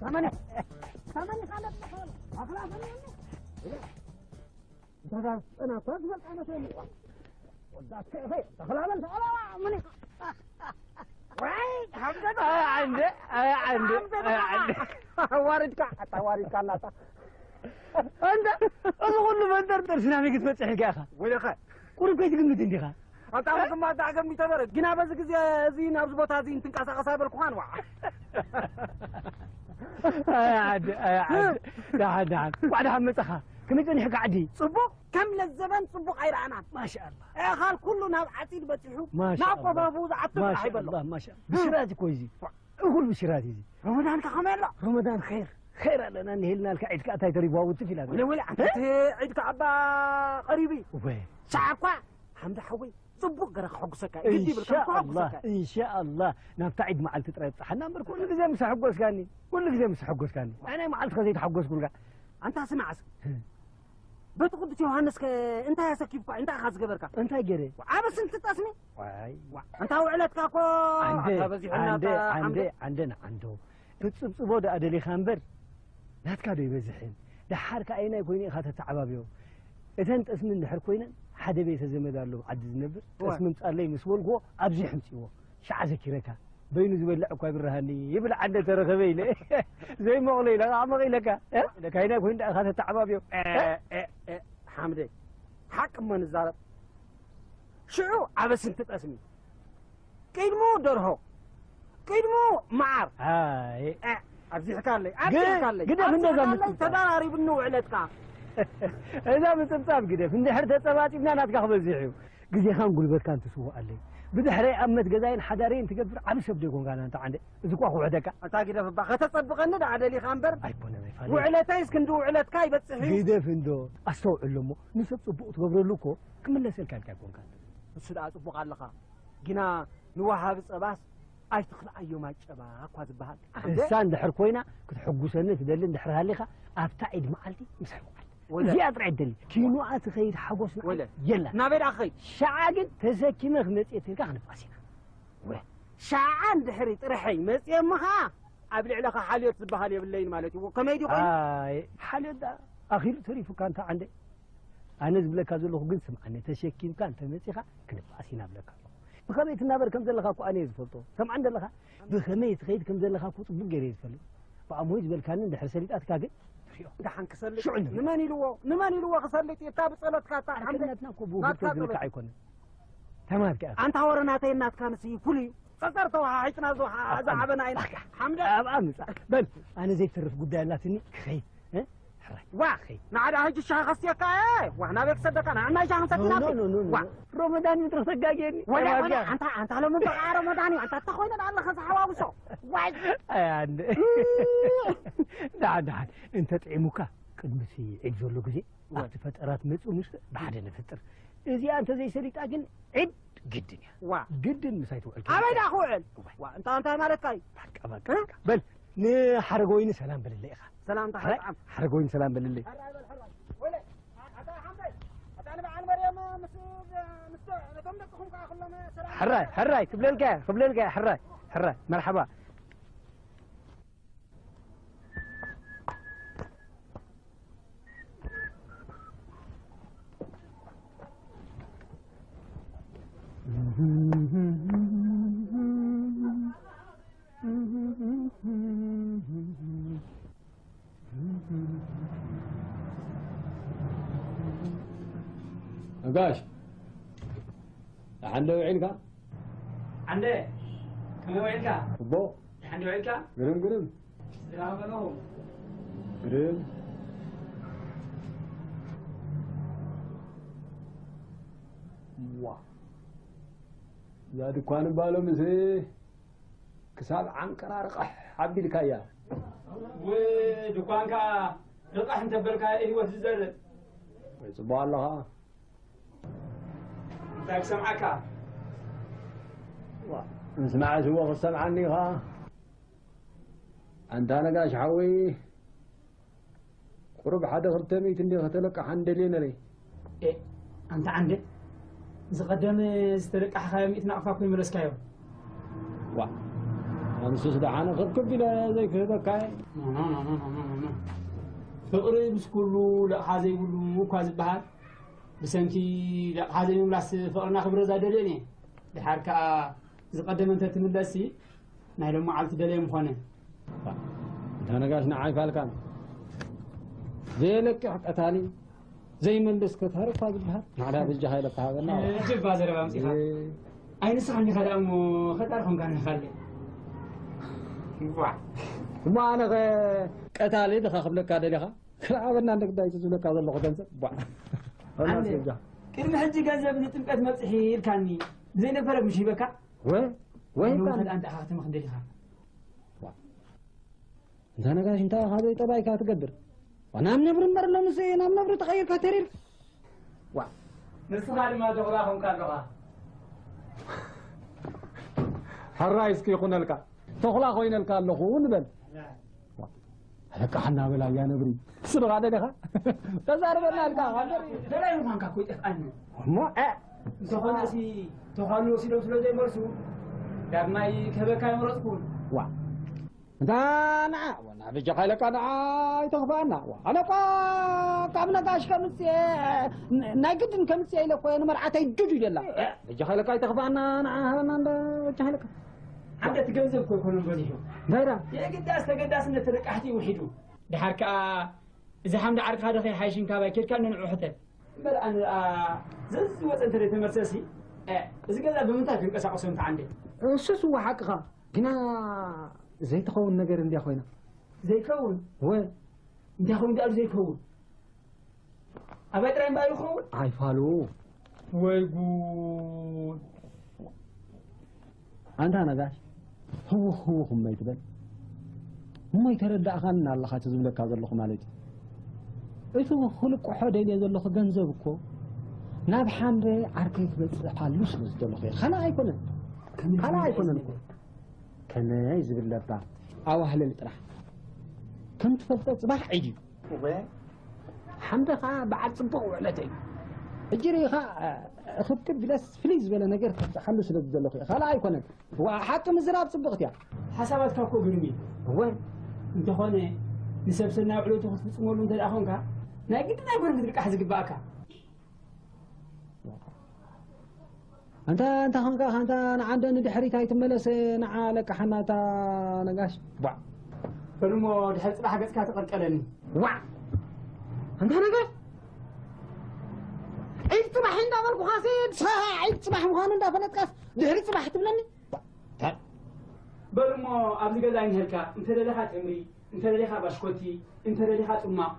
ታመኒ ታመኒ ካለት ኣኽላ ሰሚዕኒ። እንተ ዳር ጨና እኳ ዝበልካ መሰለኒ። ወዳት ከይፈይ ተኽላበል ተቐላዋ ምን ዋይ ሓምደት ኣይ ዓንደ ኣይ ዓንደ ኣይ ዓንደ ኣዋሪድካ ኣታ ዋሪድካ ኣላታ። እንደ እዚ ኩሉ መንጠርጠር ስናሚ ክትበጽሕ ኢልካ ኢኻ። ወይለኸ ቁሩብ ከይትግምት እንዲኻ። ኣንታ ኣነ ድማ ኣንታ ኣገሚተ በረ። ግና በዚ ግዜ እዚ ናብዚ ቦታ እዚ እንትንቀሳቐስ ኣይበልኩኻን ዋዕ። ኣይ ዓዲ ኣይ ዓዲ። ደሓን ደሓን። ዋዕ ደሓን መጻኻ። ከመይ ጸኒሕካ ዓዲ? ጽቡቕ። ከም ለዘበን ጽቡቕ ኣይረኣናን። ማሻኣላ። ኣኻል ኩሉ ናብ ዓጺድ በጺሑ። ማሻኣላ። ናብ ቆፋፉ ዝዓቱ ጥራሕ ይበሎ። ማሻኣላ። ብሽራት እኮ እዚ። እኹል ብሽራት እዚ። ረመዳን ከ ከመይ ኣሎ? ረመዳን ኸይር። ኸይር ኣለና እንሄልናልካ። ዒድ ከኣ እንታይ ተሪፍዋ ውትፍ ኢላ። ወለ ወለ፣ ኣንተ እቲ ዒድ ከኣ እባ ቀሪቡ እዩ። ወ። ሰዓ እኳ ሓምድ ሓወይ ጽቡቕ ገረ ከሐጉሰካ እዩ። ግዲ ይብልካ፣ ኢንሻኣላህ፣ ከሐጉሰካ እዩ። ኢንሻኣላህ። ናብታ ዒድ መዓልቲ ጥራይ ብጽሓና እምበር ኩሉ ግዜ ምስ ኣሐጎስካኒ። ኩሉ ግዜ ምስ ኣሐጎስካኒ። ኣነ መዓልቲ ከ ዘይተሓጎስኩልካ። ኣንታ ስማዕ እስኪ። በቲ ቅዱስ ዮሃንስ ከ እንታይ ኣሰኪፍኳ? እንታይ ኢኻ ዝገበርካ? እንታይ ገይረ? ዓበስ እንትጠስሚ? ዋይ። ዋ፣ ኣንታ ውዕለትካ እኮ ዓንደ፣ ኣታ በዚሑና፣ ዓንደ፣ ኣታ ዓንደ፣ ዓምደ። ዓንደ ንዓንዶ። ክትጽብጽቦ ደኣ ደሊኻ እምበር፣ ናትካ ዶ ይበዝሕን? ደሓር ከ ኣየናይ ኮይኑ ኢኻ ተተዓባብዮ? እተን ጠስሚ እንድሕር ኮይነን፣ ሓደ ቤተ ዘመድ ኣሎ ኣብ ዓዲ ዝነብር፣ ዋ። ጠስሚ ምጻለይ ምስ በልክዎ፣ ኣብዚሑ ኣምጽእዎ። ሸዓ ዘኪረካ። በይኑ ዝበልዕ እኳ ይብርሃኒ ይብል ዓንደ ተረኸበ ኢለ። ዘይመቕሎ ኢለ፣ ከዓ መቒለካ። እ? ኢለ፣ ካይና ኮይኑ ደኣ ኢኻ ተተዓባብዮ። እ፣ እ፣ እ፣ ሓምደይ፣ ሓቂ እሞ ንዛረብ። ሽዑ ዓበስ እንትጠስሚ። ቅድሙ ደርሆ። ቅድሙ መዓር። ኣይ። እ፣ ኣብዚሕካለይ፣ ግደ-፣ ኣብዚሕካለይ። ግደፍ እንዶ እዛ ኣብዚሕካለይ፣ ምጽብጻብ። ተደራሪብኒ ውዕለትካ። እዛ ምጽብጻብ ግደፍ። እንድሕር ተጸባጺብና ናትካ ክበዝሕ እዩ። ግዜኻን ጉልበትካን ትስውኣለይ። ብድሕረይ ኣብ መት ገዛይን ሓዳረይን ትገብር ዓቢ ሰብ ዶ ይኮንካን ኣንታ ዓንደ? እዚ እኳ ክውሕደካ። ኣንታ ግደፍ እባ፣ ከተጸብቐኒ ደኣ ደሊኻ እምበር። ኣይኮነን፣ ኣይፋልን። ውዕለተይስ ክንዲ ውዕለትካ ይበጽሕ እዩ። ግደፍ እንዶ፣ ኣስተውዕሎ እሞ፣ ንሰብ ጽቡቕ ትገብረሉ እኮ ክምለሰልካ ኢልካ ኣይኮንካን። ንሱ ደኣ ጽቡቕ ኣለኻ። ግና ንወሃቢ ጸባስ ኣይትኽልኣዮ ማጨባ እኳ ዝበሃል። እሳ እንድሕር ኮይና ክትሕጉሰኒ ትደሊ እንድሕር ሃሊኻ ኣብታ ዒድ መዓልቲ ምሳይ ውዓል። ወለ- እዚኣ ጥራይ ትደሊ። ኪኖኣ ትኸይድ ሓጎስ ንዓይ ወለ- የላ። ናበይ ደኣ ክኸይድ? ሸዓ ግን ተሰኪመ ክመጽእ ትልካ ክንፋስ ኢና። ወ- ሸዓ እንድሕሪ ጥርሐይ መጽየ እሞ ኸዓ ኣብ ልዕለኻ ሓልዮት ዝበሃል የብለይን ማለት እዩ። ከመይ ድዩ ኮይኑ? ኣይ፣ ሓልዮት ደኣ ኣኺሉ ተሪፉካ እንተ ዓንደ። ኣነ ዝብለካ ዘለኹ ግን ስምዓኒ፣ ተሸኪምካ እንተመጺኻ ክንፋስ ኢና እብለካ ኣለኹ። ብኸመይ ትናበር ከም ዘለኻ እኮ ኣነ እየ ዝፈልጦ። ሰምዓኒ ዘለኻ? ብኸመይ ትኸይድ ከም ዘለኻ እኮ ጽቡቕ ገይረ እየ ዝፈልጥ። ብኣሞይ ዝበልካኒ እንድሕር ሰሊጣትካ ግን ትሪኦ። ደሓን ክሰልጥ ሽዑ ንብል። ንመን ኢልዎ? ንመን ኢልዎ ክሰልጥ? እታ ብጸሎትካ እታ ሓምደ ዓርክነትና እኮ ብውህብቶ ናትካ ዝልካዕ ጸሎት። ኣይኮነን። ተማትካ ኢኻ። ኣንታ ወረ ናተይ ናትካ ንስይ ፍሉይ እዩ። ጸጸር ተወሓሒጥና ዝወሓ-፣ ኣባ ዝዓበና ኢና። ኣባ ሓምደ። ኣብኣ ምጻእ። በል፣ ኣነ ዘይትርፍ ጉዳይ ኣላትኒ ክኸይድ። እ? ሕራይ። ዋ፣ ኸይ። ንዓዳ ሕጂ ሻሂ ከስትየካ፣ እ? ዋ፣ ናበይ ክሰደካ? ንዓና ሻሂ ክንሰቲ ኖ፣ ኖ፣ ናተይ። ኖ፣ ኖ፣ ዋ። ኖ። ሮመዳን ምድሪ ተጋግየኒ። ወላ፣ ወላ፣ ተዋጋ። ኣንታ፣ ኣንታ ሎሚ በቃ ሮመዳን እዩ። ኣንታ፣ እንታይ ኮይነ ደኣ ኣለኸ ዝሓዋውሶ? ዋይ። ኣይ፣ ኣንደ። እ። ደሓን፣ ደሓን። እንተ ጥዒሙካ፣ ቅድሚ እቲ ዒድ ዘሎ ግዜ፣ ወ። ኣብቲ ፈጠራት መጽኡ ምስ ብሓደ ንፍጥር። እዚኣ እንተ ዘይሰሊጣ ግን ዒድ ግድን እያ። ዋ። ግድን ምሳይ ትውዕል ኣበይ ደኣ ክውዕል? ዋይ። ዋ፣ እንታ እንታይ ማለትካ እዩ? በቃ፣ በቃ፣ እ? በቃ። በል፣ ንሓረገወይኒ ሰላም በልለይ ኢኻ። ሰላምታ ሕራይ፣ ይጥዓም። ሓረገወይኒ ሰላም በልለይ። ሕራይ በል፣ ሕራይ። ወለ፣ ኣታ ሓምደይ፣ ኣታ ንበዓል መርየም ምስ፣ ምስ፣ ነቶም ደቅኹም ከኣ ኩሎም ሰላም ሕራይ፣ በል። ሕራይ፣ ክብለልካ እየ፣ ክብለልካ እየ፣ ሕራይ፣ ሕራይ፣ መርሓባ። ነጋሽ፣ ደሓን ዶ ውዒልካ? ዓንደ፣ ከመይ ውዒልካ? ጽቡቕ። ደሓን ዶ ውዒልካ? ግርም፣ ግርም። ስድራ ከመይ ኣለኹም? ግርም። ዋ። እዛ ድኳን እባ ሎምስ ክሳብ ዓንቀራ ርቕሕ ኣቢልካያ። ው-፣ ድኳንካ ርቕሕ እንተበልካዮ ህይወት ዝዘርእ። ወይ ጽቡቕ ኣለኻ። እንታይ ክሰምዓካ? ዋ፣ ምስማዕስ እወ ክሰምዓኒ ኢኻ። ኣንታ ነጋሽ ሓወይ፣ ቁሩብ ሓደ ክልተ ሚእቲ እንደ ከተለቃሓ እንደልየ ነረይ። ኤ፣ ኣንታ ዓንደ፣ ዝቐደም ዝተለቃሕኻዮ ሚእቲ ናቕፋ እኮ ይመለስካዮ። ዋ፣ ንሱስ ደሓነ ክብክብ ኢለ ዘይክህበካ እየ። ፍቕሪ ምስ ኩሉ ለቕሓ ዘይብሉ እኳ ዝበሃል፣ ብሰንኪ ለቕሓ ዘይምምላስ ፍቕርና ክብረዝ ኣይደልዮን እየ። ድሓር ከኣ ዝቐደመ እንተትምለስሲ ናይ ሎም መዓልቲ ደለየ ምኾነ። እታ ነጋሽ ንዓይ ፋልካን ዘየለቅሕ ቀታሊ ዘይመልስ ከታሪ እኳ ዝበሃል። ማዕዳ በጃኻ ኢለካ ሃበና። ጅባ ዘረባ ኣምጺኻ። እ- ኣይ ንስኻ እንዲኻ ደኣ እሞ ኸታሪ ኾንካ ንኻልእ። ዋ። እሞ ኣነ ኸ ቀታሊ ድኻ ክብለካ ደሊኻ? ክልኣበና ንግዳይ ዝብለካ ዘለኹ ገንዘብ። ቧዕ። ኣነ በጃ። ቅድሚ ሕጂ ገንዘብ ንጥምቀት መብጽሒ ኢልካኒ ብዘይነበረ ምሽ ሂበካ? ወይ፣ ወይ ሎሚ ኢልካኒ። ከ ደኣ እንታይ ኢኻ ክትመኽን ደሊኻ? ዋ። እንታ ነጋሽ እንታይ ኢኻ ዘይጠባይካ ትገብር? ናብ ነብሪ እምበር ሎምስ ናብ ነብሪ ተቐይርካ ተሪር። ዋ። ንስኻ ድማ ዶኽራ ኾንካ ኣለኻ። ሕራይ እስኪ ይኹነልካ። ተኹላ ኮይነልካ ኣለኹ ንበል። ዋ። ኣለቃ ሓና በላ እያ ነብሪ። እሱ ድኻ ደሊኻ? ተዛርበና ኣልካ። ደላይ ምዃንካ እኮ ይጠፍኣኒ። እሞ፣ እ። እንተኾነ ሲ ተዃሉ ወሲዶም ስለ ዘይመልሱ ዳግማይ ክህበካ ኣይመረጽኩን። ዋ። እንታ ንዓ፣ ወላ በጃኻ ኢለካ ንዓ ኣይተኽፍኣና። ዋ፣ ኣነ እኳ ካብ ነጋሽ ከምጽእ፣ ን-፣ ናይ ግድን ከምጽእ ኢለ እኮ እየ ንመርዓተይ ዱድ ኢለላ። በጃኻ ኢለካ ኣይተኽፍኣና፣ ንዓ ሃበና እንዳ በጃኻ ኢለካ። ዓንደ እቲ ገንዘብ እኮ ኣይኮነን በዚሑ። እንታይ ደኣ? የግዳስ ተገዳስነት ተለቃሕቲ ውሒዱ። ድሓር ከኣ እዚ ሓምዲ ዓርክኻ ዶ ከይሓይሽን ካባይ ኬድካ ንንዑ ሕተት። እምበር ኣነ ደኣ ዘዝወጸ እንተ ዘይተመልሰሲ፣ እ፣ እዚ ገዛ ብምንታይ ክንቀሳቐሶ እንተ ዓንደ? እሱስ እወ ሓቅኻ። ግና ዘይትኸውን ነገር እንድያ ኮይና። ዘይከውን? ወ- እንታይ ኸውን ደኣ ዘይከውን? ኣባይ ጥራይ እምበኣር ይኸውን? ኣይፋሉ። ወይ ጉድ! ኣንታ ነጋሽ፣ ህውኽ ህውኽ እሞ ኣይትበል። እሞ ኣይተረዳእኻን ኣለኻ እቲ ዝብለካ ዘለኹ ማለት እዩ። እቲ ክልቅሖ ደልየ ዘለኹ ገንዘብ እኮ ናብ ሓምደ ዓርከይ ክበጽሓሉ ስለ ዝደለኹ እየ። ካልእ ኣይኮነን። ከመይ ካልእ ዝብል ኣይኮነን እኮ። ዝብል? ከመይ ዝብል ለባ ኣዋህልል ጥራሕ። ከም ትፈልጦ ጽባሕ ዒድ እዩ። እወ። ሓምደ ኸኣ በዓል ጽቡቕ ውዕለተ እዩ። ሕጂ ርኢኻ፣ እ፣ እኽብክብ ኢለስ ፍልይ ዝበለ ነገር ከብጽሓሉ ስለ ዝደለኹ እየ። ካልእ ኣይኮነን። ዋ፣ ሓቂ ምዝራብ ጽብቕቲ እያ። ሓሳባትካ እኮ ግርም እዩ። እወ። እንተኾነ፣ ንሰብ ሰናይ ውዕለቱ ክትፍጽመሉ እንተ ደኣ ኾንካ፣ ናይ ግድን ኣይኮነን ክትልቃሕ ዝግባእካ። ኣንታ፣ ኣንታ ኾንካ፣ ኣንታ ንዓንደ ንድሕሪት ኣይትመለስ፣ ንዓ ለቃሓና እታ ነጋሽ። ቧዕ። በሉ እሞ ድሕሪ ጽባሕ ገጽካ ትቐልቀለኒ። ዋዕ! ኣንታ ነጋሽ! ዒድ ጽባሕ እንዳበልኩኻሲ፣ ሳ-፣ ዒድ ጽባሕ ምዃኑ እንዳፈለጥካስ ድሕሪ ጽባሕ ትብለኒ? ታ-፣ በሉ እሞ ኣብዚ ገዛ ይንሀልካ፣ እንተ ደለኻ ተምሪ፣ እንተ ደሊኻ ባሽኮቲ፣ እንተ ደሊኻ ጽማቕ፣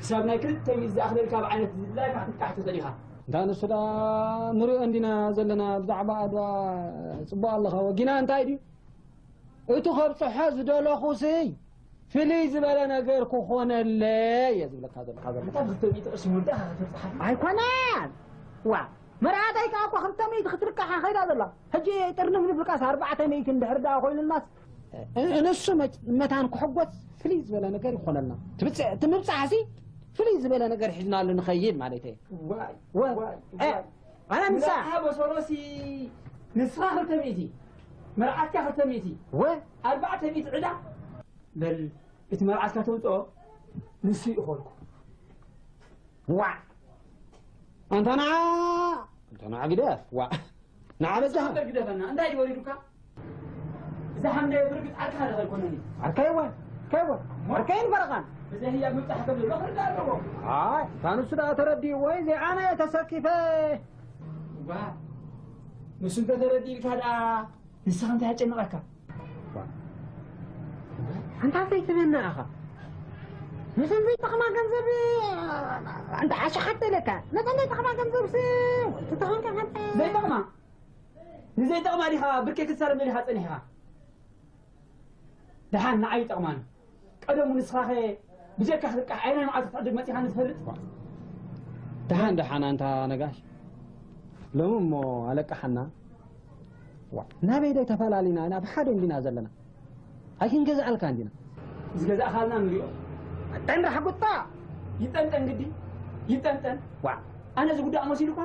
ክሳብ ናይ ክልተ ሚእቲ ዝኣኽለልካ ብዓይነት ዝድላይካ ክትልቃሕ ትኽእል ኢኻ። እንታ ንሱ ደኣ ንሪኦ እንዲና ዘለና ብዛዕባ ኣድዋ ጽቡቕ ኣለኻ። ወጊና እንታይ ድዩ? እቲ ከብጽሖ ዝደለኹሲ ፍልይ ዝበለ ነገር ክኾነለይ እየ ዝብለካ ዘለኹ። እንታይ ብክልተ ሚእቲ ቅርሺ ወዲእኻ ከተብጽሓ? ኣይኮነን! ዋ! መርኣታይ ከኣ እኮ ክልተ ሚእቲ ክትልቃሓ ከይዳ ዘላ። ሕጂ ጥርንፍ ንብልካስ ኣርባዕተ ሚእቲ እንድሕር ደኣ ኮይኑልናስ፣ እ-፣ ንሱ መ-፣ መታን ክሕጎስ ፍልይ ዝበለ ነገር ይኾነልና። ትብጽ-፣ እቲ ምብጻሕሲ ፍልይ ዝበለ ነገር ሒዝናሉ ንኸይድ ማለት እየ። ዋይ፣ ወ-፣ ዋይ፣ እ፣ ዋይ። ኣነ ምሳ- ንስኻ በሰሮሲ፣ ንስኻ ክልተ ሚእቲ፣ መርዓትካ ክልተ ሚእቲ፣ ወ- ኣርባዕተ ሚእቲ ዕዳ። በል፣ እቲ መርዓትካ ተውጽኦ፣ ንሱ እዩ ኾልኩ። ዋዕ! ኣንታ ንዓ! ኣንታ ንዓ ግደፍ! ዋዕ! ንዓ በጃኻ! እምበር ግደፈና፣ እንታይ ድዩ ወሪዱካ? እዛ ሓምዳይ ብርግጽ ዓርክኻ ዶ ኣይኮነን እዩ? ዓርከይ እወ፣ ዓርከይ እወ። ዓርከይን ፈረቓን። ብዘይ ህያብ ምብጻሕ ከም ዘሎ ክርዳእ ኣለዎ። ኣይ፣ እታ ንሱ ደኣ ተረዲእዎ እዩ፣ ዘይዓነ እየ ተሰኪፈ። ዋ፣ ንሱ እንተ ተረዲእልካ ደኣ ንስኻ እንታይ ኣጨነቐካ? ኣንታ ዘይትበና ኢኻ። ነዘን ዘይጠቕማ ገንዘብ፣ ኣንታ ዓሻ ሓተ ኢለካ። ነዘን ዘይጠቕማ ገንዘብሲ፣ ትተኸንካ ሓተ። ዘይጠቕማ? ንዘይጠቕማ ዲኻ ብርኬ ክትሳለም ደሊኻ ጸኒሕኻ? ደሓን ንዓይ ይጠቕማኒ። ቀደሙ ንስኻኸ ብጀካ ክትልቃሕ ኣየናይ መዓልቲ ክትዕድግ መጺኻ ንትፈልጥ? ደሓን፣ ደሓን ኣንታ ነጋሽ። ሎሚ እሞ ኣለቃሓና። ዋ፣ ናበይ ዶ ተፈላሊና? ናብ ሓደ እንዲና ዘለና። ኣይክንገዝኣልካ እንዲና። ዝገዛእኻልና ንሪኦ። ጠንራሕ ጉጣ! ይጠንጠን ግዲ፣ ይጠንጠን። ዋ። ኣነ ዝጉዳእ መሲሉካ?